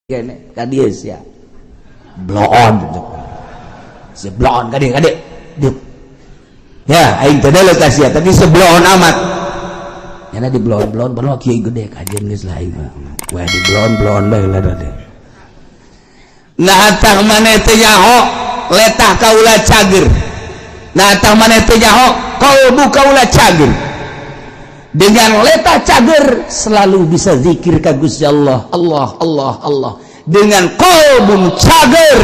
Kene ka dieu sia. Bloon. Si bloon ka dieu ka dieu. Dieu. Ya, aing teh deuleu ka sia, tapi sebloon amat. Nyana di bloon-bloon baru kieu gede kajian geus lah aing mah. Wah di bloon-bloon bae lah teh. Nah tah maneh teh nyaho letah kaula cager. Nah tah maneh teh nyaho kalbu kaula cager. Dengan letah cager selalu bisa zikir ka Gusti Allah, Allah, Allah, Allah. Dengan qalbun cager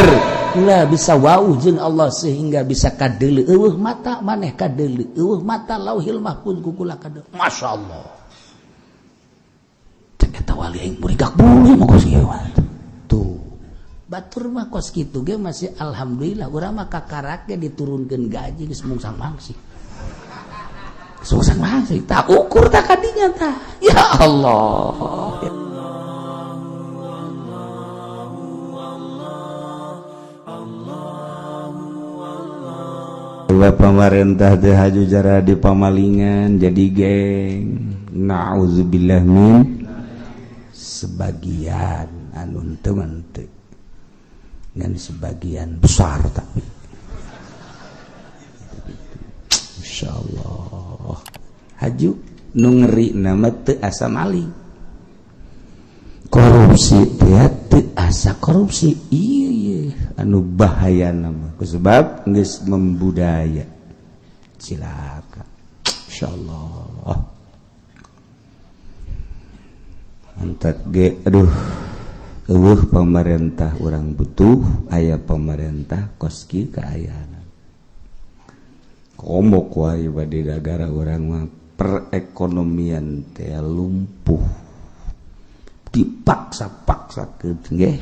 ulah bisa wauh jeung Allah sehingga bisa kadeuleu eueuh mata maneh kadeuleu eueuh mata lauhil mahfuz kukula kadeuleu. Masya Allah. Cek eta wali aing murigak bulu mah kos kieu. Tuh. Batur mah kos kitu ge masih alhamdulillah urang mah kakarak ge diturunkeun gaji geus mungsang mangsi. Susah masih tak ukur tak kadinya tak ya Allah. Pemerintah teh haju jara di pamalingan jadi geng. Na'udzubillah min sebagian anu teu teu ngan sebagian besar tapi insyaallah haju nu ngeri nama teu asa maling korupsi teh teu asa korupsi ieu ieu anu bahaya nama kusebab geus membudaya cilaka insyaallah antak ge aduh eueuh pamarentah urang butuh aya pamarentah kos kieu kaayaan komok wae bade nagara urang mah perekonomian teh lumpuh dipaksa-paksa nggih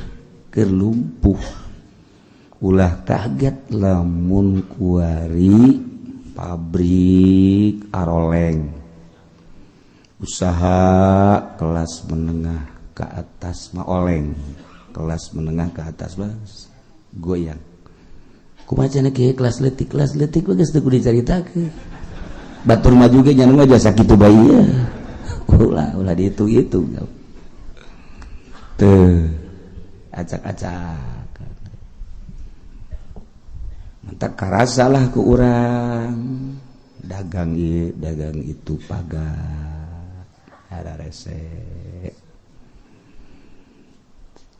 keur lumpuh ulah kaget lamun kuari pabrik aroleng usaha kelas menengah ke atas mah oleng kelas menengah ke atas mah goyang kumaha cenah kieu kelas leutik geus teu kudu dicaritakeun batur maju ge nya nu jasa kitu bae ieu ulah ulah dihitung-hitung teu acak-acak mantak karasa lah ku urang dagang ieu dagang itu pagar ararese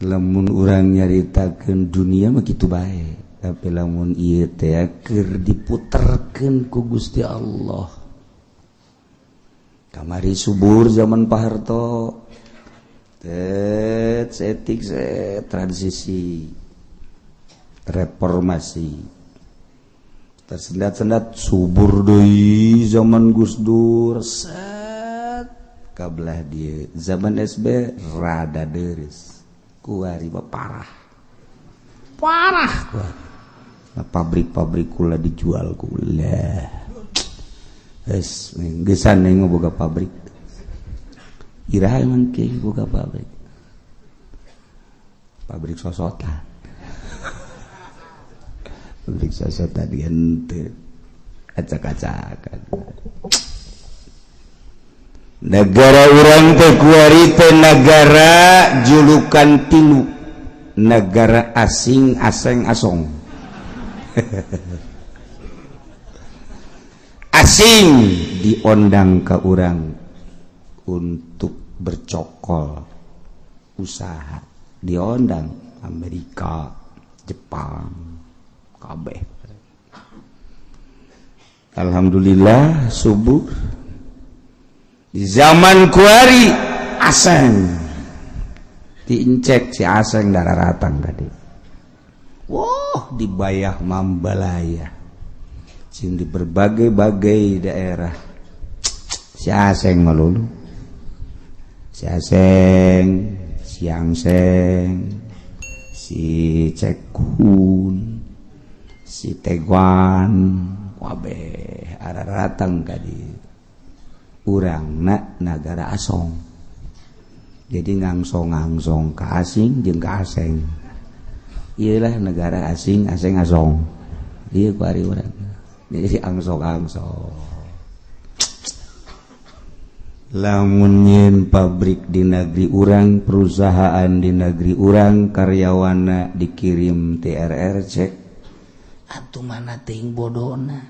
lamun urang nyaritakeun dunia mah kitu bae tapi lamun ieu teh keur diputerkeun ku Gusti Allah. Kamari subur zaman Pak Harto tet setik set transisi reformasi tersendat-sendat subur deui zaman Gus Dur set kabelah dieu zaman SB rada deures kuari mah parah parah kuari. Nah, pabrik-pabrik kula dijual kula. Geus geusan nih boga pabrik. Iraha emang ke boga pabrik. Pabrik sosotan. Pabrik sosotan henteu. Acak-acakan. Negara urang teh kuari teh nagara julukan tilu. Negara asing aseng asong. Asing diondang ke urang untuk bercokol usaha diondang Amerika Jepang kabeh. Alhamdulillah subur di zaman kuari aseng diincek si aseng darah ratang tadi. Wah, dibayah mambalaya sing di berbagai-bagai daerah si aseng melulu si aseng si angseng si cekun si teguan kabeh araratang ka di urangna nagara asong jadi ngangsong-ngangsong ka asing jeung ka aseng. Iyalah negara asing asing asong iya kuari urang jadi angsong angsong. Lamun nyeun pabrik di negeri urang, perusahaan di negeri urang, karyawana dikirim TRRC. Atuh mana ting bodona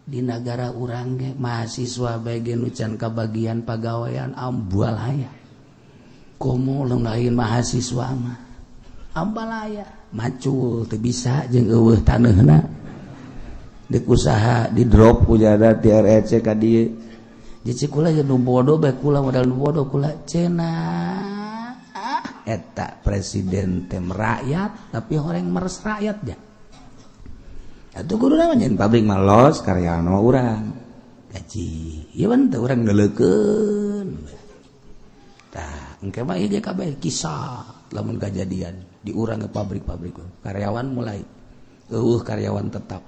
di negara urang ge mahasiswa bae ge nu can kabagian pagawean ambalaya. Komo lain mahasiswa mah ambalaya macul teu bisa jeung eueuh taneuhna. Dek usaha di drop ku jada TRRC ka dieu. Jadi kula ya nu bodoh bae kula modal nu bodoh kula cenah eta presiden teh rakyat tapi horeng meres rakyat ja. Atuh kudu namanya pabrik mah los karyawan mah urang gaji. Ieu mah teh urang ngeleukeun. Tah engke mah ieu ge kabeh kisah lamun kajadian di urang ke pabrik-pabrik karyawan mulai eueuh karyawan tetap.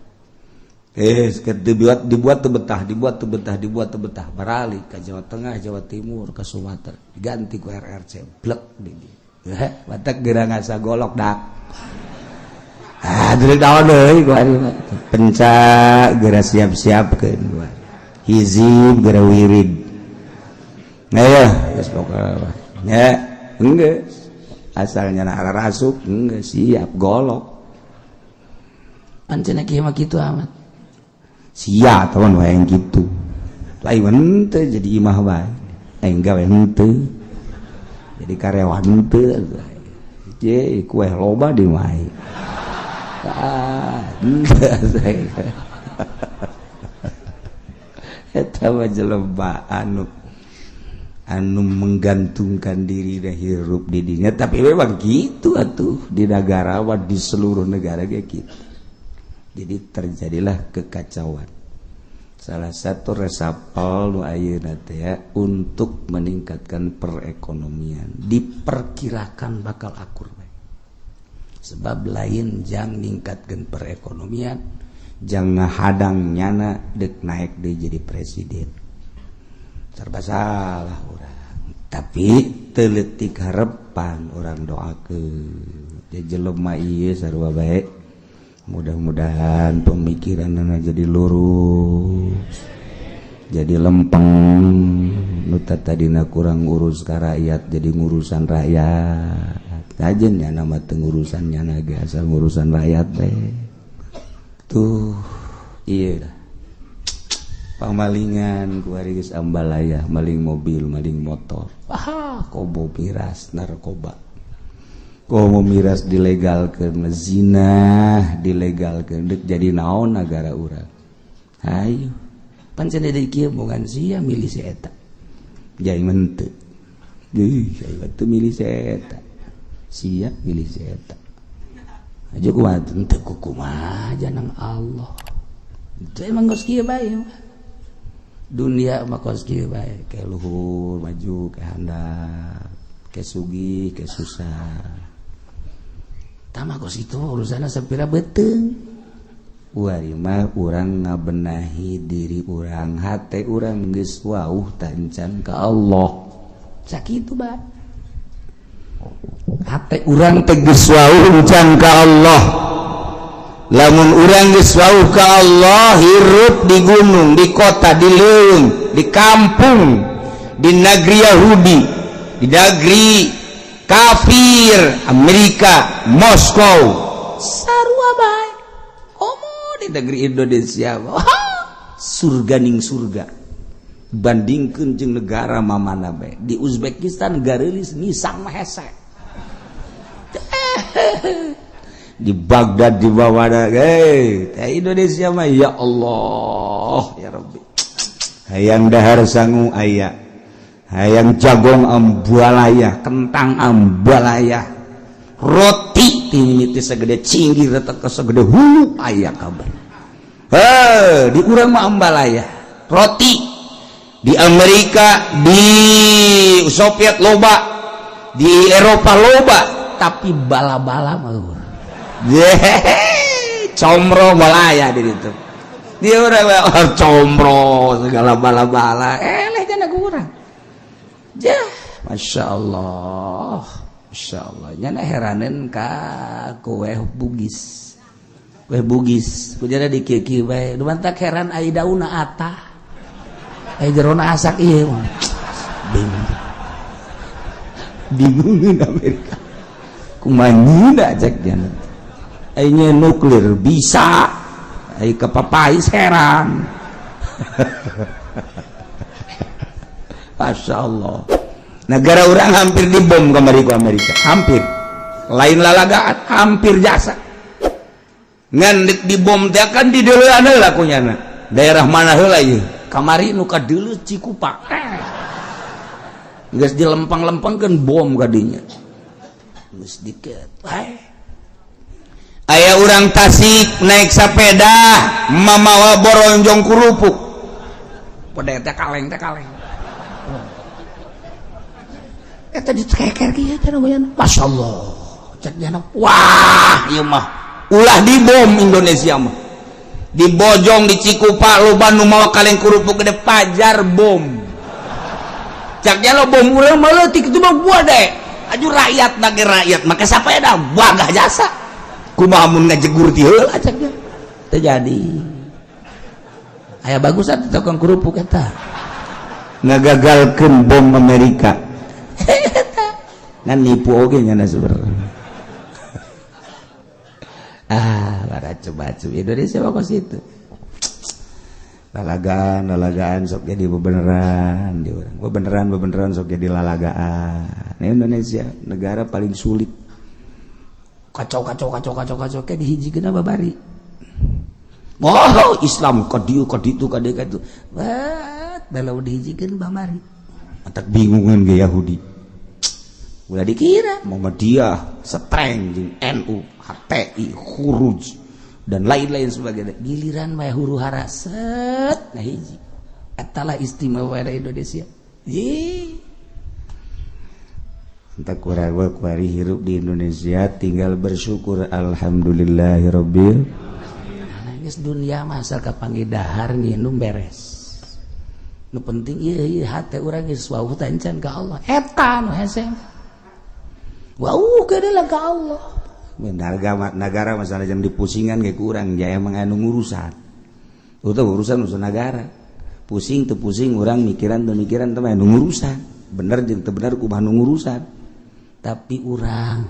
Dibuat teu betah, dibuat teu betah, dibuat teu betah, baralik ke Jawa Tengah, Jawa Timur, ke Sumatera, diganti ku RRC, blek di dieu. Batak geura ngasa golok dak. Ah, deuleu daun deui ku ari mah. Penca geura siap-siapkeun ku ari. Hizib geura wirid. Nah ya, geus pokona. Nya, enggeus. Asalnya na arasup, enggeus siap golok. Pancen kieu mah kitu amat. Sia teman wae yang gitu. Lain henteu jadi imah wae. Aing gawe henteu. Jadi karyawan henteu. Je kue loba di wae. Ah, henteu. Eta mah jelema anu anu menggantungkan diri dan hirup di dinya, tapi memang gitu atuh di negara di seluruh negara kayak gitu. Jadi terjadilah kekacauan. Salah satu resapel nu ayeuna teh ya, untuk meningkatkan perekonomian diperkirakan bakal akur bae. Sebab lain jang ningkatkeun perekonomian, jang ngahadang nyana dek naik deui jadi presiden. Serba salah urang. Tapi teu leutik harepan urang doakeun. Dia jelema ieu sarua bae. Mudah-mudahan pemikiranna jadi lurus, jadi lempeng. Nu tadina kurang ngurus ka rakyat jadi ngurusan rakyat. Kajen ya nama teu ngurusan nyana ge asal ngurusan rakyat teh. Tuh, iya dah. Pamalingan ku ari geus ambalaya, maling mobil, maling motor. Wah, kobo miras narkoba. Komo miras dilegalkeun, zina dilegalkeun, deuk jadi naon nagara urang. Hayu, pancen deui kieu bogan sia milih si eta. Jai henteu. Deui, saya teu milih si eta. Sia milih si eta. Aja kumaha teu kumaha janang Allah. Teu emang geus kieu bae. Dunia mah kos kieu bae, ke luhur maju ke handap, ke sugih, ke susah. Tama kos itu urusanna sapira beuteung. Wari mah urang ngabenahi diri urang, hate urang geus wauh tancan ka Allah. Sakitu bae. Hate urang teh geus wauh encan ka Allah. Lamun urang geus wauh ka Allah, hirup di gunung, di kota, di leuweung, di kampung, di negeri Yahudi, di negeri kafir, Amerika, Moskow, sarua bae. Komo di negeri Indonesia, wah, surga ning surga. Bandingkeun jeung negara mamana bae. Di Uzbekistan gareulis ngisang mah hese. Di Baghdad di bawah hei, Indonesia mah ya Allah ya Rabbi. Hayang dahar sangu aya, hayang jagong ambalaya, kentang ambalaya, roti timiti segede cinggir tetep segede hulu aya kabar. Heh, di urang mah ambalaya, roti di Amerika, di Soviet loba, di Eropa loba, tapi bala-bala mah comro malaya di situ. Dia orang comro segala bala-bala. Eleh jana kurang. Jah, masya Allah, masya Allah. Nyana heranen ka kue Bugis, kue Bugis. Kujana di kieu bae. Nu mantak heran ai dauna atah, ai jerona asak ieu. Bingung. Bingung Amerika. Kumaha nyieunna cek dia. Aing nuklir bisa. Aing kepapais heran. Masya Allah. Negara orang hampir dibom kamari ku Amerika. Hampir. Lain lalagaan, hampir jasa. Ngan dibom teh kan di deuleuan heula kunyana. Daerah mana heula ieu? Kamari nu kadeuleu Cikupa. Geus dilempang-lempangkeun bom kadinya. Geus diket. Aya urang Tasik naik sepeda mamawa boronjong kerupuk. Pada teh kaleng teh kaleng. Eta ditekeker kieu cenah goyana. Masyaallah. Cek jana. Wah, ieu mah ulah dibom Indonesia mah. Dibojong di Cikupa loba nu mawa kaleng kerupuk gede pajar bom. Cak lo bom urang mah leutik itu mah gua deh. Aju rakyat bagi rakyat maka sapeda wagah jasa. Kumaha mun ngajegur ti heula cak dia. Teu jadi. Aya bagus atuh tukang kerupuk eta. Ngagagalkeun bom Amerika. Ngan nipu oge nyana sebenarnya. Ah, para coba-coba Indonesia mah kos itu. Lalagaan, lalagaan sok jadi bebeneran di urang. Bebeneran, bebeneran sok jadi lalagaan. Nah, Indonesia negara paling sulit. Kacau, kacau, kacau, kacau, kacau kayak dihijikeun babari. Oh, Islam ka dieu ka ditu ka dieu ka ditu. Wah, dalam dihijikeun babari. Matak bingungan ge Yahudi. Ulah dikira Muhammadiyah, Setreng, jeung NU, HTI, Khuruj dan lain-lain sebagainya. Giliran mah huru hara set nah hiji. Eta lah istimewa Indonesia. Ye. Entah kurang kuari hirup di Indonesia tinggal bersyukur alhamdulillahirabbil. Geus dunia mah asal kapanggih dahar nginum beres. Nu penting ieu ieu hate urang geus wawuh tancan ka Allah. Eta nu hese. Wau gede lah ka Allah. Negara, negara masalah jam dipusingan ge kurang ja emang anu ngurusan. Itu urusan urusan negara. Pusing teu pusing urang mikiran teu mikiran teh anu ngurusan. Bener jeung teu bener kumaha nu ngurusan. Tapi urang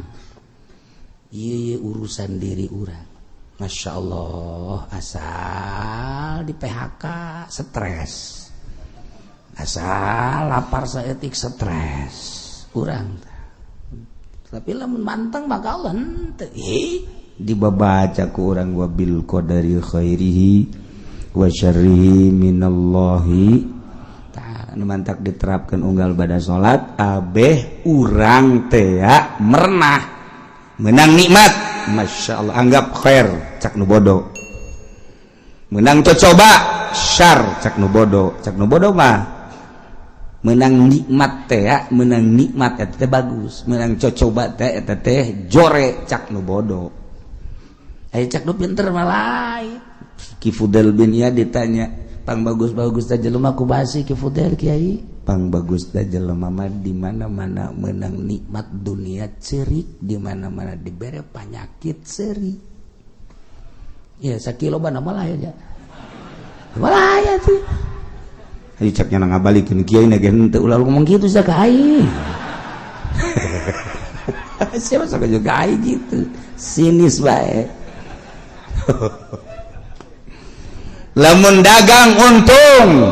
ieu urusan diri urang. Masya Allah, asal di PHK stres. Asal lapar saeutik stres. Urang tapi lamun manteng maka Allah henteu. Dibabaca ku urang wabil qadari khairihi wa syarrihi minallahi ta'ala. Nu mantak diterapkan unggal pada salat abeh urang teh merenah menang nikmat Masya Allah anggap khair cak nu bodoh, menang coba syar cak nu bodoh, cak nu bodoh mah menang nikmat teh ya, menang nikmat eta teh bagus, menang cocoba teh eta teh jore cak nu bodoh. Aya cak nu pinter mah lain. Ki Fudel bin Iyad ditanya, "Pang bagus-bagus teh jelema kumaha sih Ki Fudel Kiai?" Pang bagus teh jelema mah di mana-mana menang nikmat dunia cerik, di mana-mana dibere penyakit seri. Ya sakilo bana malah ya. Malah ya sih. Ayo caknya ngabalikeun kiai na ge henteu ulah ngomong kitu sia ka aing. Siapa sok juga aing gitu. Sinis bae. Lamun dagang untung,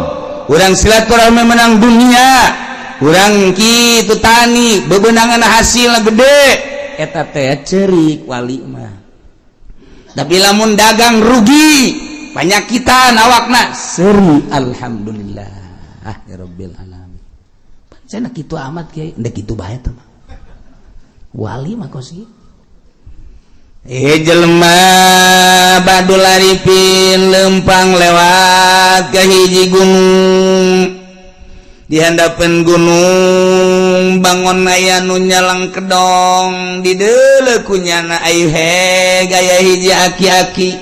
urang silaturahmi menang dunia, urang kitu tani bebenangan hasil gede, eta teh cerik wali mah. Tapi lamun dagang rugi, panyakitan awakna seri alhamdulillah ah ya rabbil alamin. Pancen kitu amat kiai, ndek kitu bae teh mah. Wali mah kos kieu. Jelema Badul Arifin lempang lewat ke hiji gunung, di handapeun gunung bangon aya nu nyalang kedong, di deuleu kunyana ayu he gaya hiji aki-aki.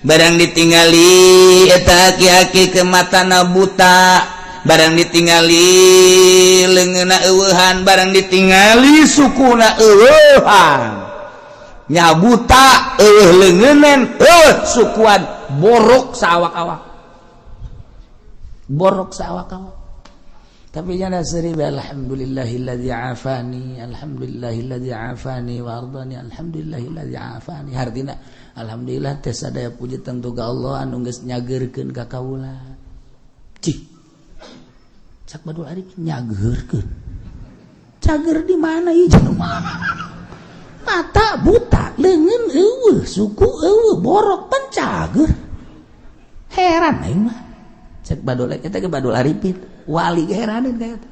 Barang ditinggali eta aki-aki ke matana buta, barang ditinggali leungeunna eueuhan, barang ditinggali sukuna eueuhan. Nya buta eueuh leungeunan eueuh sukuan, borok saawak-awak, borok saawak-awak. Tapi nyana seuri, "Alhamdulillahilladzi afani, alhamdulillahilladzi afani wa ardani, alhamdulillahilladzi afani." Hartina, alhamdulillah teh sadaya puji tentu ka Allah anu geus nyageurkeun ka kaula. Cih, cak Badul Arif, nyageurkeun, cager di mana ieu jelema? Mata buta, leungeun euweuh, suku euweuh, borok, pan cager. Heran aing mah. Cek Badul eta ge, Badul Arifin wali ge heraneun ka eta.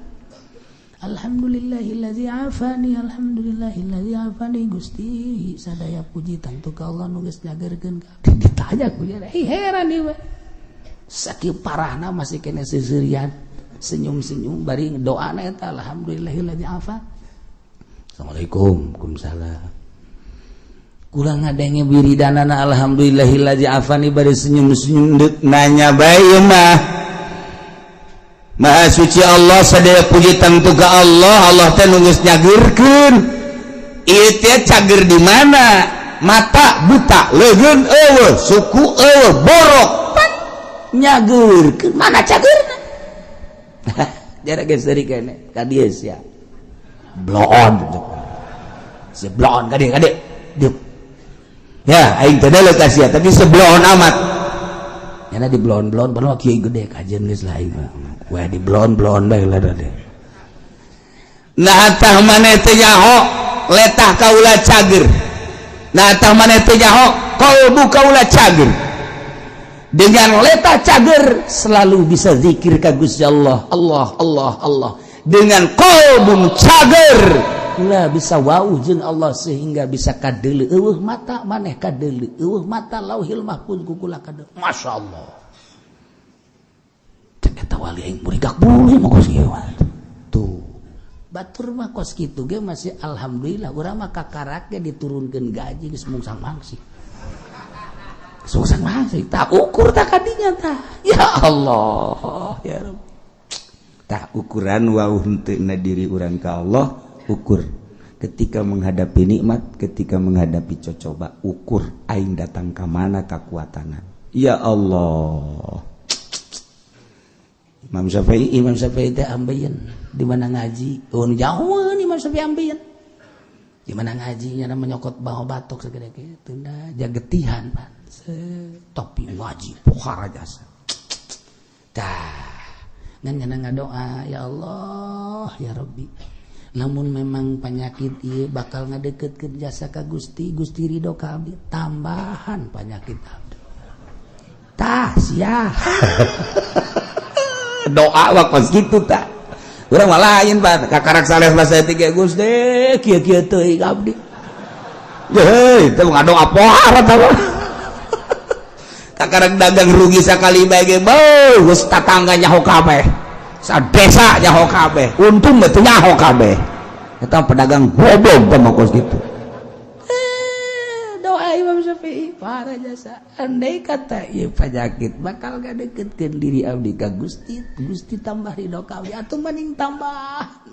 "Alhamdulillahillazi afani, alhamdulillahillazi afani." Gusti, sadaya puji tentu ka Allah nu geus nyageurkeun ka. Ditanya ku dia, heran ieu mah. Sakieu parahna masih kene seuseurian, senyum-senyum bari doana eta, "Alhamdulillahillazi afani." "Assalamualaikum." "Waalaikumsalam." Kula ngadenge wiridanana "Alhamdulillahillazi afani" bari senyum-senyum, deuk nanya bae mah. Maha suci Allah, sadaya puji tentu ke Allah. Allah teh nu geus nyageurkeun. Ieu teh cager di mana? Mata buta, leungeun euweuh, suku euweuh, borok, pan nyageurkeun, mana cageurna? Jarak geus seuri kene ka dieu sia. Bloon sia, bloon ka dieu, ka dieu. Dieu. Ya, aing teh deuleu ka sia, tapi sebloon amat. Nyana di bloon-bloon baru kiai gede kajian geus lah aing mah. Wah, di bloon-bloon bae lah deh. Nah, tah maneh teh nyaho letah kaula cager. Nah, tah maneh teh nyaho kalbu kaula cager. Dengan letah cager selalu bisa zikir ka Gusti Allah, Allah, Allah, Allah. Dengan kalbu cager kula bisa wau jeung Allah sehingga bisa kadeuleu. Euweuh mata maneh kadeuleu, euweuh mata Lauhil Mahfuz ku kula kadeuleu. Masya Allah, cek eta wali, aing murigak bulu mah kos kieu. Tuh, batur mah kos kitu ge masih alhamdulillah. Urang mah kakarak ge diturunkeun gaji geus mungsang mangsi, mungsang mangsi. Tak ukur tak kadinya tah. Ya Allah, ya Rabb. Tah, ukuran wau henteu diri urang ka Allah, ukur ketika menghadapi nikmat, ketika menghadapi cocoba, ukur aing datang ke mana kekuatan. Ya Allah. Imam Syafi'i, Imam Syafi'i teh ambeien di mana ngaji. Oh, nu jauh Imam Syafi'i ambeien. Di mana ngaji nya menyokot bawa batok segede kitu da jagetihan pan. Tapi ngaji pohara jasa. Tah, ngan nyana ngadoa, "Ya Allah, ya Rabbi. Lamun memang penyakit ieu bakal ngadeketkeun jasa ka Gusti, Gusti ridho ka abdi, tambahan penyakit abdi." Tah sia. Doa mah kos kitu tah. Urang mah lain, Pak. Kakarak saleh bahasa tiga, "Gusti, kieu-kieu teuing abdi." Heuh, teu ngadoa pohara tah. Kakarak dagang rugi sakali bae ge, beuh, geus tatangga nyaho kabeh. Sadesa nyaho kabeh. Untung mah teu nyaho kabeh. Eta pedagang goblok teh mah kos kitu. Doa Imam Syafi'i para jasa, andai kata ieu penyakit bakal ngadeketkeun diri abdi ka Gusti, Gusti tambah ridho ka abdi, atuh mending tambah.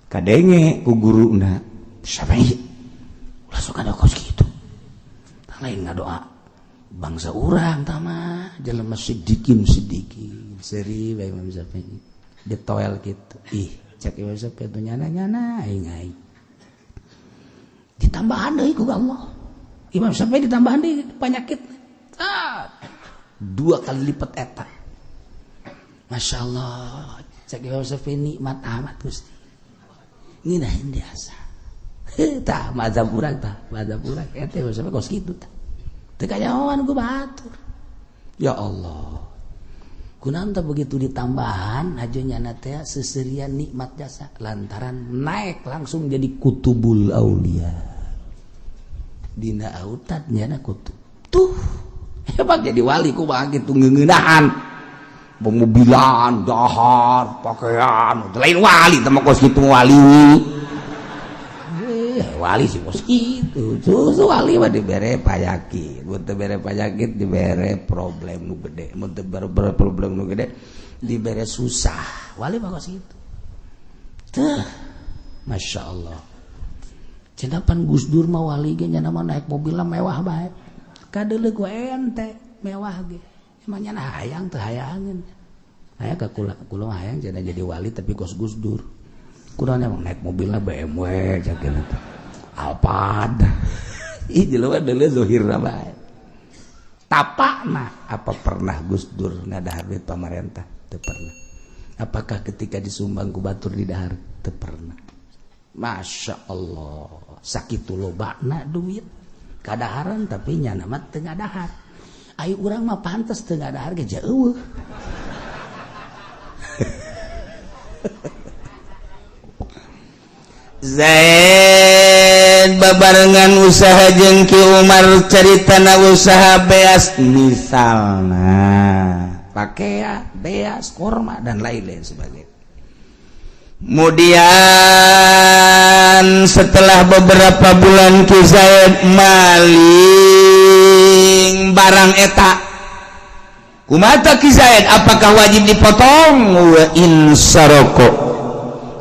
Kadenge ku guruna, "Syafi'i, ulah sok ada kos kitu." Tah, lain ngadoa bangsa urang tah mah jelema sidikin sidikin. Seuri bae Imam Syafi'i ditoel kitu. Ih, cek Imam Syafi'i tuh, nyana nyana aing aing ditambahan deui ku Allah. Imam Syafi'i ditambahan deui penyakit, ah, dua kali lipat eta. Masya Allah, cek Imam Syafi'i, nikmat amat Gusti, nginahin biasa. Tah, mazhab urang, tah mazhab urang eta Imam Syafi'i kos kitu tah. Teu kanyahoan ku batur. Ya Allah, kunaon tah begitu ditambahan hajo nyana teh seserian nikmat jasa lantaran naik langsung jadi kutubul aulia dina autad. Nyana kutub tuh hebat, jadi wali kumaha gitu, ngeuneunahan, pemobilan, dahar, pakaian, lain wali teh mah kos kitu wali. Eh, wali sih kos kitu. Susu wali mah dibere panyakit, mun teu bere panyakit dibere problem nu gede, mun teu bere problem nu gede dibere susah. Wali mah kos kitu tuh. Masya Allah. Cenah pan Gus Dur mah wali ge, nya mah naik mobil mewah bae. Kadeuleu ku ente mewah ge. Emang nya hayang teu hayangeun. Aya ka kula kula hayang cenah jadi wali tapi kos Gus Dur. Kurangnya emang naik mobilnya BMW jaga teh. Alphard. Ih jelema deuleu zohirna bae. Tapakna apa pernah Gus Dur ngadahar duit pamarentah? Teu pernah. Apakah ketika disumbang ku batur didahar? Teu pernah. Masya Allah, sakitu lobana duit kadaharan tapi nyana mah teu ngadahar. Ayo urang mah pantes teu ngadahar ge jauh. Zaid babarengan usaha jeung Ki Umar caritana usaha beas misalna pakea beas korma dan lain-lain sebagainya. Kemudian setelah beberapa bulan Ki Zaid maling barang eta. Kumata Ki Zaid apakah wajib dipotong? Wa in saroko.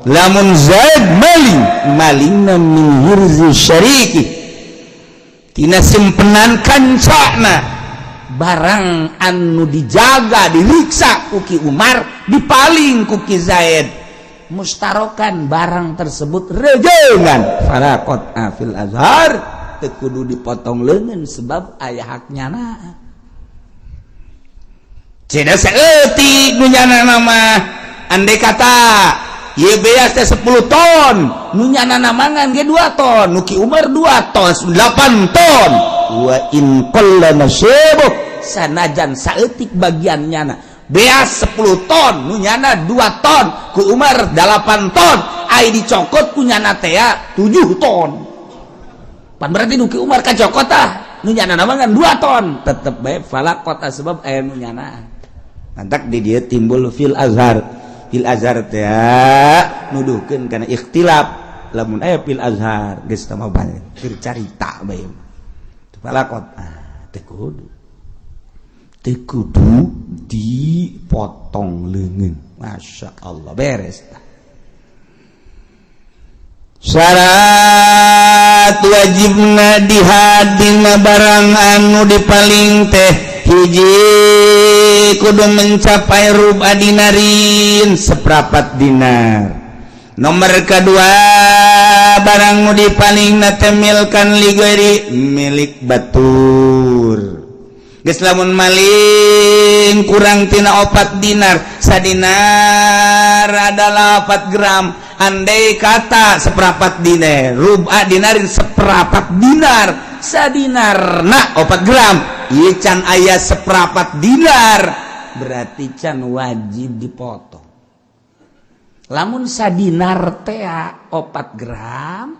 Lamun Zaid maling, malingna min hirzi syariki. Tina simpenan kancana. Barang anu dijaga diriksa ku Ki Umar dipaling ku Ki Zaid. Mustarokan barang tersebut rejengan farakot afil azhar teu kudu dipotong leungeun sebab aya haknya na. Cenah saeutik nu nyana mah andai kata ieu beas teh 10 ton nu nyana mangan ge 2 ton nu Ki Umar 2 ton 8 ton wa in qalla nasibuh sanajan saeutik bagian nyana beas 10 ton nu nyana 2 ton ku Umar 8 ton ai dicokot ku nyana teh 7 ton pan berarti nu Ki Umar kacokot tah nu nyana mangan 2 ton tetep bae falaqot sebab aya nu nyana. Mantak di dia timbul fil azhar. Fil azhar teh nuduhkeun kana ikhtilaf lamun aya fil azhar geus tah mah bae keur carita bae falaqot teu kudu. Teu kudu dipotong leungeun. Masya Allah beres. Syarat wajibna dihadina barang anu dipaling teh hiji kudu mencapai ruba dinarin seprapat dinar. Nomor kedua barang nu dipaling na teh milkan ligeri milik batur. Geus lamun maling kurang tina 4 dinar, sadinar adalah 4 gram. Andai kata seperempat dinar, ruba dinarin seperempat dinar, sadinarna 4 gram, ieu can aya seperempat dinar, berarti can wajib dipotong. Lamun sadinar teh 4 gram,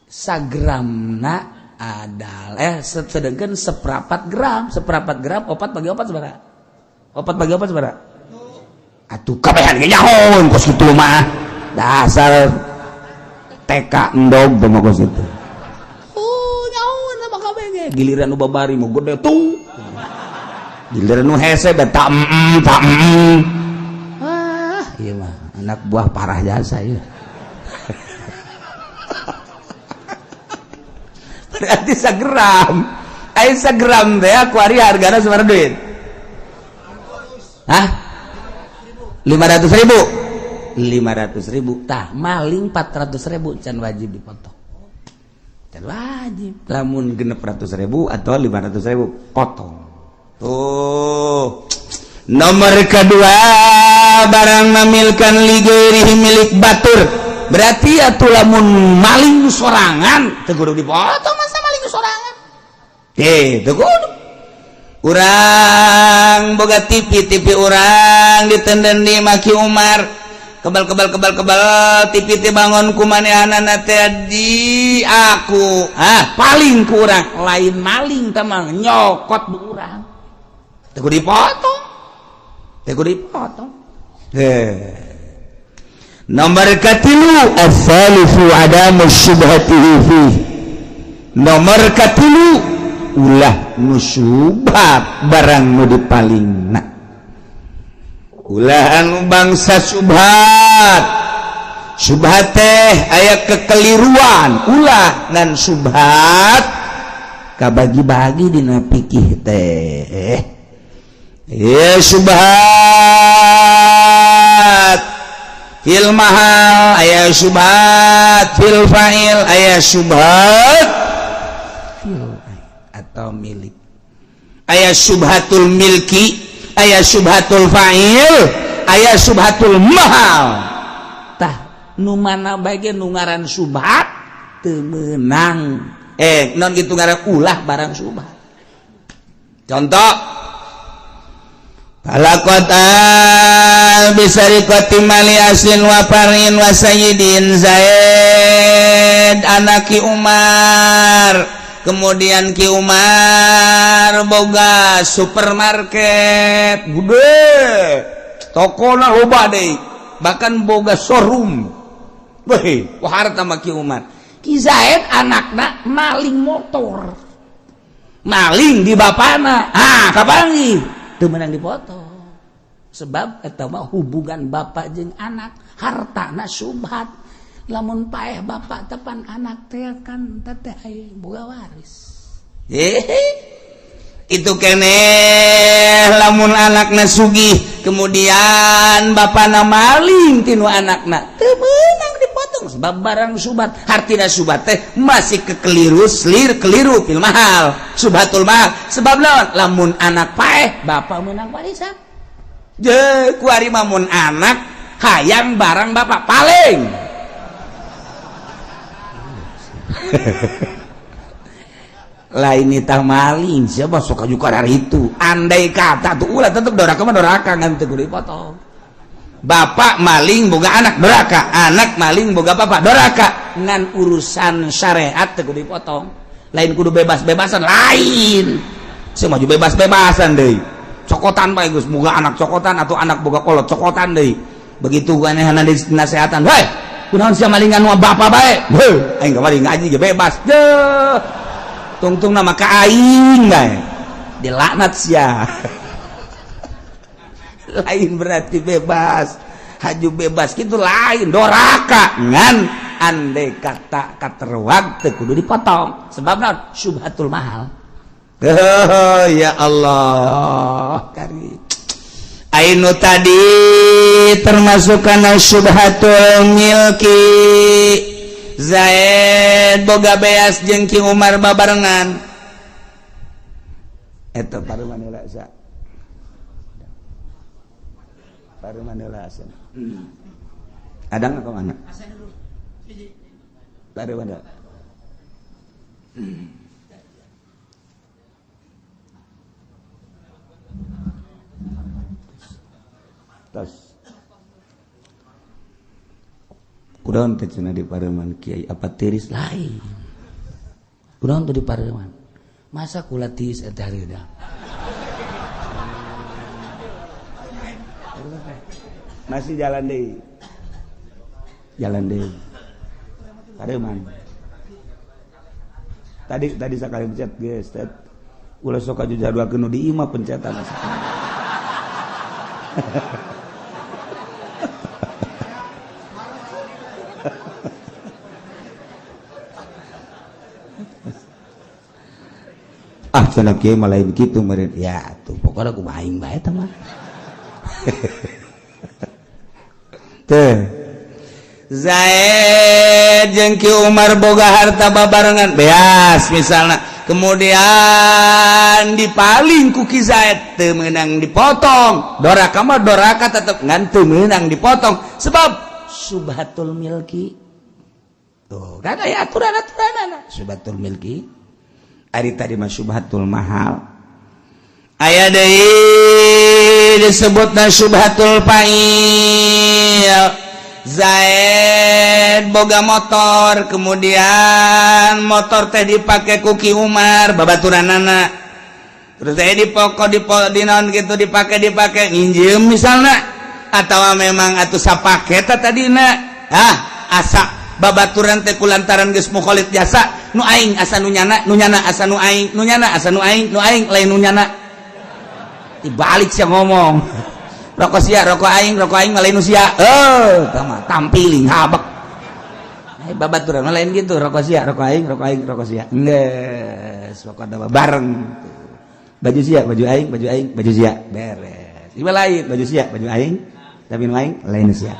sagramna adalah sedangkan seperempat gram, seperempat gram 4 bagi 4 sabaraha? 4 bagi 4 sabaraha? Atuh kabehan ge nyahoon kos kitu mah. Dasar TK endog teh mah kos kitu. Oh, nyahoon mah kabeh ge. Giliran nu babari mah gede tung. Giliran nu hese da tak tak. Ah, ieu mah anak buah parah jasa ieu. Berarti segram. Ai segram teh aku ari hargana sabaraha duit? Hah? 500.000. 500.000 tah maling 400.000 can wajib dipotong. Can wajib. Lamun 600.000 atau 500.000 potong. Tuh. Nomor kedua barang namilkan ligerihi milik batur. Berarti atuh lamun maling sorangan teu kudu dipotong, masa maling sorangan. Teu kudu. Urang boga TV, TV urang ditenden di Maki Umar. Kebal kebal kebal kebal TV teh bangun ku manehanana teh di aku. Ah, paling ku urang lain maling teh mah nyokot bu urang. Teu kudu dipotong. Teu kudu dipotong. Heh. Nomor katilu as-salisu adamu syubhatihi fi. Nomor katilu ulah nu syubhat barang nu dipalingna. Ulah anu bangsa syubhat. Syubhat teh aya kekeliruan, ulah ngan syubhat kabagi-bagi dina pikih teh. Ya syubhat Fil mahal aya syubhat, fil fa'il aya syubhat, fil atau milik aya syubhatul milki, aya syubhatul fa'il, aya syubhatul mahal. Tah nu mana bagian nu ngaran syubhat teu meunang, non gitu ngaran ulah barang syubhat. Contoh Falaqata bisariqati mali aslin wa farin wa sayyidin. Zaid anak Ki Umar, kemudian Ki Umar boga supermarket gede, tokona loba deui, bahkan boga showroom. Weh, wah harta mah Ki Umar. Ki Zaid anakna maling motor, maling di bapana, ah kapanggih teu meunang dipotong, sebab eta mah hubungan bapak jeung anak, hartana subhat. Lamun paeh bapak tepan anak teh kan teteh aya boga waris. Itu keneh lamun anakna sugih, kemudian bapana maling tinu anakna, teu meunang dipotong sebab barang subhat. Hartina subhat teh masih kekeliru selir keliru fil mahal, subhatul mahal. Sebab lawan lamun anak paeh bapak menang warisan. Je kuari mah mun anak hayang barang bapak paling lain nitah maling siapa sok juga dari itu. Andai kata tuh ulah tetep doraka mah doraka ngan teu kudu dipotong. Bapak maling boga anak doraka, anak maling boga bapak doraka, ngan urusan syariat teu kudu dipotong. Lain kudu bebas-bebasan, lain saya maju bebas-bebasan deui, cokotan bae geus boga anak cokotan atau anak boga kolot cokotan deui. Begitu anehana dinasehatan, "Hei, kunaon sia malingan wa bapak bae?" "Heuh, aing kamari ngaji ge bebas." Deuh, tungtung nama ka aing bae dilaknat sia. Lain berarti bebas haju bebas gitu, lain doraka, ngan andai kata katerwag teu kudu dipotong sebab naon? Syubhatul mahal. Oh, ya Allah kari ainu tadi termasuk kana syubhatul milki. Zaid boga beas jeung Ki Umar babarengan eta paruman heula sa paruman heula asa adang ka mana paruman heula. Tos kudaon teh cenah di pareman kiai apa tiris lain kudaon teh di pareman masa kula tiris eta hareuda masih jalan deui, jalan deui pareman tadi tadi sakali pencet geus teh ulah sok aju jadwalkeun nu di imah pencetan. Ah cenah kieu mah lain kitu meureun ya tuh pokona kumaha aing bae tah mah. Teh Zaid jeung Ki Umar boga harta babarengan beas misalna, kemudian dipaling ku Ki Zaid teu meunang dipotong. Doraka mah doraka tetep ngan teu meunang dipotong sebab subhatul milki. Tuh kan aya aturan-aturanana subhatul milki. Ari tadi mah syubhatul mahal. Aya deui disebutna syubhatul fa'il. Zaid boga motor, kemudian motor teh dipake ku Ki Umar babaturanana. Terus teh dipoko di naon gitu dipake nginjem misalna atau memang atuh sapaket tadina. Ah, asa babaturan teh kulantaran geus mukholid jasa nu aing asa nu nyana, nu nyana asa nu aing, nu nyana asa nu aing, nu aing lain nu nyana. Dibalik sia ngomong. Rokok sia, rokok aing mah lain nu sia. Eh, mah tampiling habek. Eh, babaturan mah lain gitu, rokok sia, rokok aing, rokok aing, rokok sia. Geus, pokona bareng. Baju sia, baju aing, baju aing, baju sia. Beres. Ieu lain, baju sia, baju aing, tapi nu aing lain nu sia.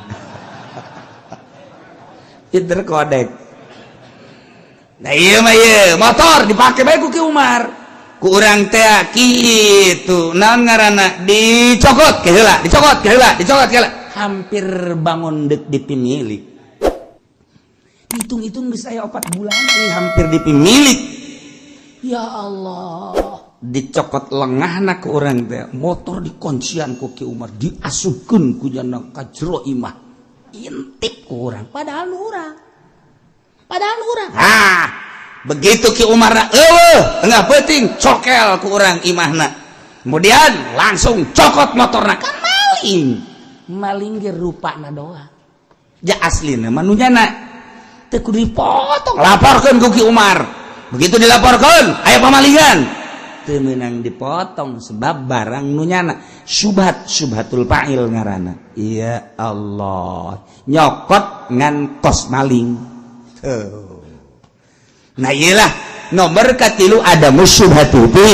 Interkodek. Nah iya mah ieu motor dipake bae ku Ki Umar. Ku urang teh kitu naon ngaranna dicokot ke heula, dicokot ke heula, dicokot ke heula. Hampir bangun deuk dipimilik. Hitung-hitung geus aya 4 bulan ini hampir dipimilik. Ya Allah, dicokot lengahna ku urang teh, motor dikuncian ku Ki Umar, diasupkeun ku jana ka jero imah. Intip ku urang, padahal nu urang. Padahal nu urang. Ah, begitu Ki Umar eueuh, tengah peuting cokel ku urang imahna. Kemudian langsung cokot motorna kan maling. Maling ge rupana doang. Ja aslina mah nu nyana teu kudu dipotong. Laporkeun ku Ki Umar. Begitu dilaporkeun, aya pamalingan. Teu meunang dipotong sebab barang nu nyana subhat, subhatul fa'il ngaranna. Ya Allah, nyokot ngan kos maling. Tuh. Nah iyalah nomor katilu ada musyubhatu fi.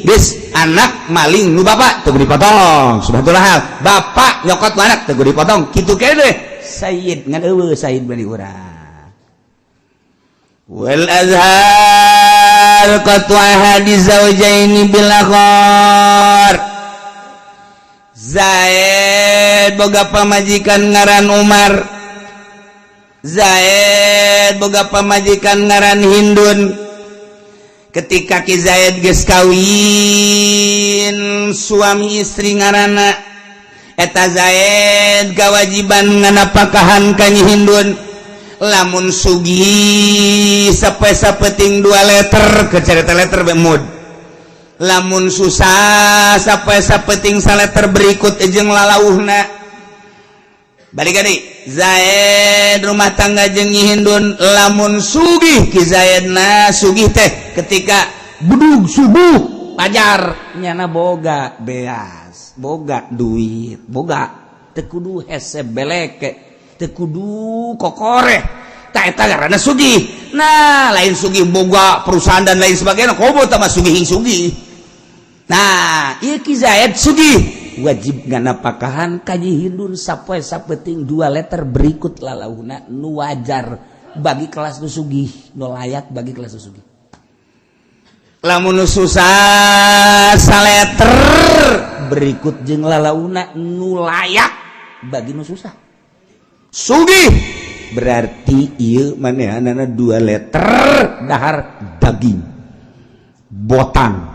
Geus anak maling nu bapak teu dipotong, subhatul hal. Bapak nyokot nu anak teu dipotong, kitu keneh. Sayyid ngan eueuh Sayyid bani urang. Wal azhar qat'u ahadi zawjaini bil akhar. Zaid boga pamajikan ngaran Umar. Zaid boga pamajikan ngaran Hindun. Ketika Ki Zaid geus kawin suami istri ngaranna eta Zaid kewajiban nganapakahan ka Nyi Hindun. Lamun sugih sapoe sapeting 2 liter ke cerita liter bemud. Lamun susah sapoe sapeting saleter berikut jeung lalauhna. Balik deui Zaid rumah tangga jeung Nyi Hindun lamun sugih Ki Zaidna sugih teh ketika bedug subuh pajar nyana boga beas, boga duit, boga teu kudu hese beleke, teu kudu kokoreh. Tah eta ngaranna sugih. Nah, lain sugih boga perusahaan dan lain sebagainya, komo tah mah sugih sugih. Nah, ieu Ki Zaid sugih wajib nganapakahan ka Nyi Hindun sapoe sapeting 2 liter berikut lalauhna nu wajar bagi kelas nu sugih, nu layak bagi kelas nu sugih. Lamun nu susah saleter berikut jeung lalauna nu layak bagi nu susah. Sugih berarti ieu manehanana 2 liter dahar daging botan.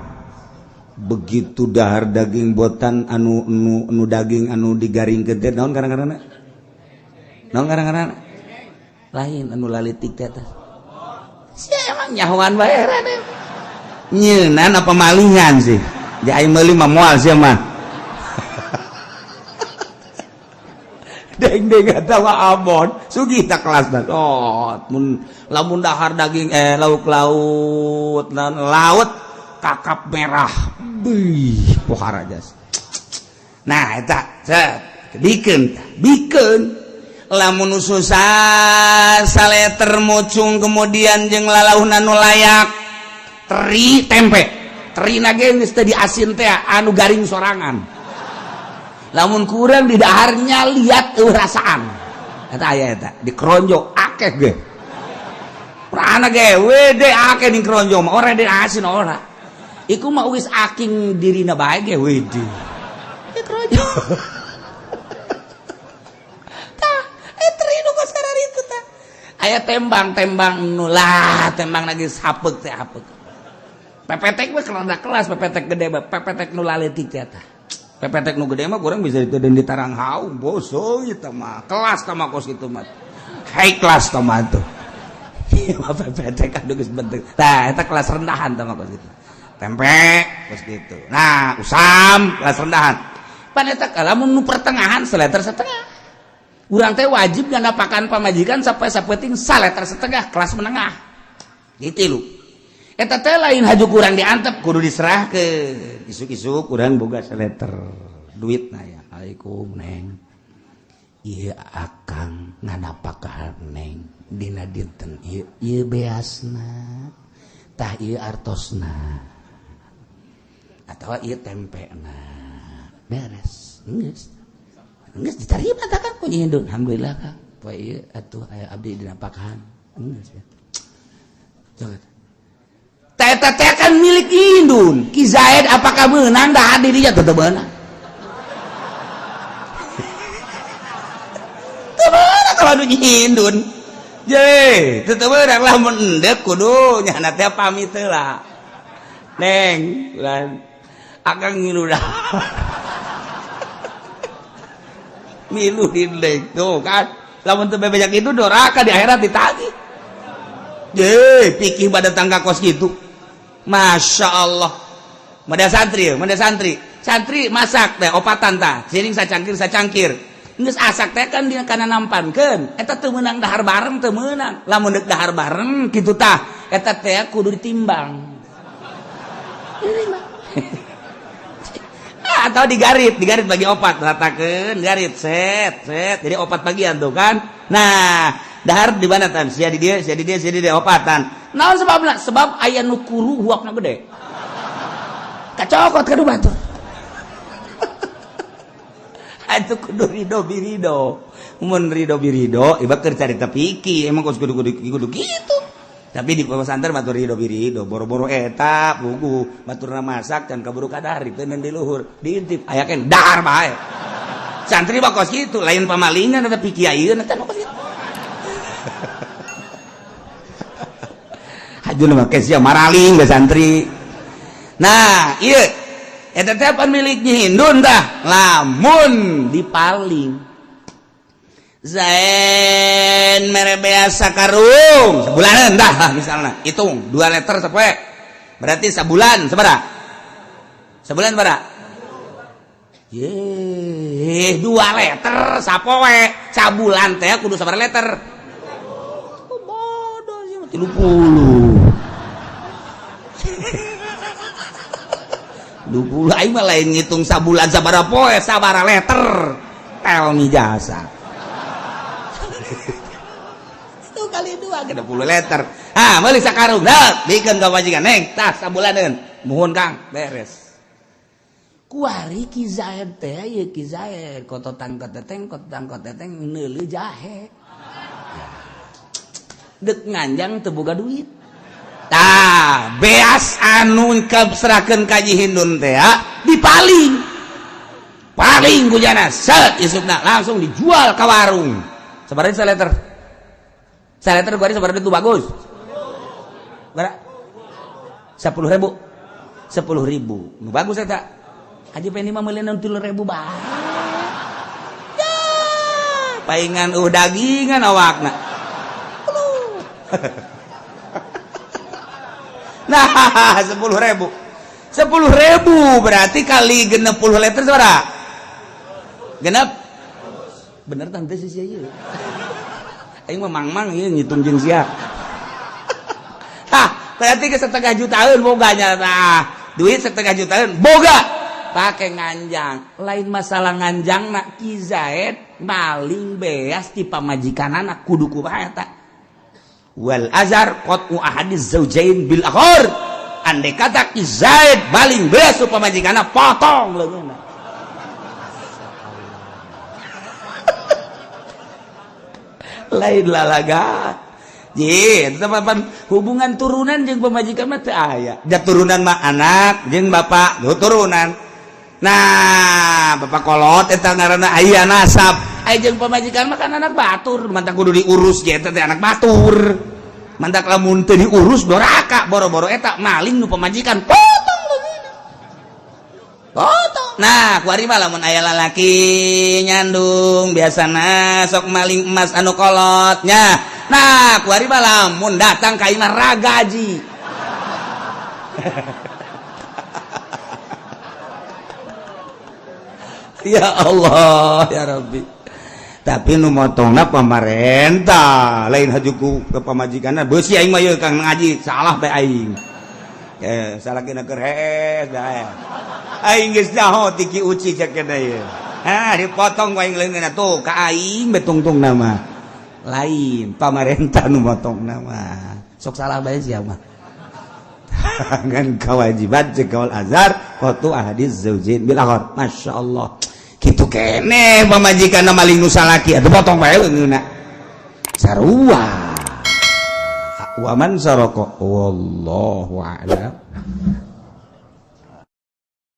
Begitu dahar daging botan anu nu, nu daging anu digaringkeun teh naon karang-karangna? Naon karang-karangna? Lain anu lalitik teh teh. Sia emang nyahoan bae rade. Nyeunan apa malingan sih? Ja aing meuli mah moal sia mah. Deng-deng atawa abon, sugih tak kelas dah. Oh, mun lamun dahar daging lauk laut, naon laut kakap merah. Bih, pohara jas. Nah, eta set bikeun, bikeun. Lamun susah saleter mucung kemudian jeung lalauhna nu layak teri tempe. Teri na ge geus teu diasin teh anu garing sorangan. Lamun kurang di daharnya lihat eueuh rasaan. Eta aya eta dikeronjo akeh ge. Prana ge wede akeh di keronjo mah ora di asin ora. Iku mah wis aking dirina bae ge wede. Dikeronjo. Tah, teri nu kos itu tah. Aya tembang-tembang nu lah, tembang lagi hapeuk teh hapeuk. Pepetek we kelas kelas pepetek gede bae, pepetek nu laletik teh tah. Pepetek nu gede mah kurang bisa itu dan ditarang haung boso itu mah kelas tah mah kos kitu mah. High class tah mah tuh. Pepetek anu geus bentuk. Tah eta kelas rendahan tah mah kos kitu. Tempe kos kitu. Nah, usam kelas rendahan. Pan eta lamun nu pertengahan seleter setengah. Urang teh wajib nganapakan pamajikan sampai sapeting saleter setengah kelas menengah. Gitu lu. Eta teh lain haju kurang diantep kudu diserahkeun. Isuk-isuk urang boga seleter duit na ya. Assalamualaikum neng. Ieu akang nganapakahan neng dina dinten ieu ieu beasna. Tah ieu artosna. Atawa ieu tempena. Beres. Geus. Geus diterima tah kan ku Nyi Hindun. Alhamdulillah Kang. Poe ieu atuh aya abdi dinapakahan. Geus ya. Teh teh kan milik Indun. Ki Zaid apakah meunang dahar di dinya? Teu meunang. Teu meunang kalau nu Indun. Je, teu meunang lamun endek kudu nyana teh pamit heula. Neng, lan akang ngilu dah. Milu dindeng tuh kan. Lamun teu bebejak itu doraka di akhirat ditagih. Je, pikir pada tangga kos gitu. Masya Allah. Mada santri, mada santri. Santri masak teh opatan tah. Siring sacangkir sacangkir. Geus asak teh kan dina kana nampankeun. Eta teu meunang dahar bareng teu meunang. Lamun deuk dahar bareng kitu tah, eta teh kudu ditimbang. Atau digarit, digarit bagi opat, ratakeun, garit set, set. Jadi opat bagian tuh kan. Nah, dahar di mana tan? Sia di dia, sia di dia, sia di dia opatan. Naon sebabna? Sebab aya nu kuru huakna gede. Kacokot ka batur. Atuh kudu ridho birido. Mun ridho birido, iba keur carita piki, emang kos kudu kudu kudu kitu. Tapi di pesantren batur ridho birido, boro-boro eta buku baturna masak can kaburu kadari teu di luhur, diintip aya ken dahar bae. Santri mah kos kitu, lain pamalingan eta piki ayeuna eta kos kitu. Hajun mah sia maraling ge santri. Nah, ieu eta teh pan milik Nyi Hindun tah, lamun dipaling Zain mere beas sakarung sebulanan dah misalnya hitung 2 liter sapoe berarti sabulan sabaraha sabulan sabaraha ye 2 liter sapoe sabulan teh kudu sabaraha liter. Oh, bodoh sih 30. 20 aing mah lain ngitung sabulan sabaraha poe sabaraha liter tel mi jasa. Itu kali 2 ke 20 liter. Ah, meuli sakarung. Dah, bikeun ka majikan neng, tah sabulaneun. Muhun Kang, beres. Kuari Ki Zaid teh ieu Ki Zaid kototan koteteng kototan koteteng neuleuh jahe. Dek nganjang teu boga duit. Tah, beas anu kaserahkeun ka Nyi Hindun teh dipaling. Paling gujana set isukna langsung dijual ka warung. Sabaraha saliter? Saliter gua sabaraha itu bagus. Berapa? 10.000. 10.000. Nu bagus eta. Haji Pendi mah meuli 3.000 bae. Ya, paingan dagingan awakna. Nah, 10.000. 10.000 berarti kali 60 liter sabaraha? Genep. Bener tante sih sia ieu. Aing mah mang-mang ieu ngitung jeung sia. Hah, berarti ke 0,5 jutaan boganya tah. Duit 0,5 jutaan boga. Pakai nganjang. Lain masalah nganjang nak Ki Zaid maling beas ti pamajikan anak kudu kumaha eta. Wal azar qat'u ahadiz zaujain bil akhar. Andai kata Ki Zaid maling beas tu pamajikanna potong leungeunna. Lain lalaga. Ji, eta hubungan turunan jeung pamajikan mah teu aya. Da turunan mah anak jeung bapak, tuh turunan. Nah, bapak kolot eta ngaranna aya nasab. Aya jeung pamajikan mah kan anak batur, mantak kudu diurus ge eta teh anak batur. Mantak lamun teu diurus doraka, boro-boro eta maling nu pamajikan potong leungeunna. Potong. Nah, kuari mah lamun aya lalaki nyandung biasana sok maling emas anu kolotnya. Nah, kuari mah lamun datang ka imah ragaji. Ya Allah, ya Rabbi. Tapi nu motongna pamarentah, lain hajuku ke pamajikanna. Beusi aing mah ieu Kang ngaji, salah bae aing. Salah kena keur hees bae. Aing geus nyaho ti Ki Uci cek kana ieu. Ha, dipotong ku aing leungeunna tuh ka aing betungtung nama. Lain pamarentah nu motongna mah. Sok salah bae sia mah. Ngan kewajiban cek kaul azhar qatu ahadiz zaujain bil akhar. Masyaallah. Kitu kene pamajikanna maling nu salaki atuh potong bae leungeunna. Sarua. Wa man saraka, wallahu a'lam.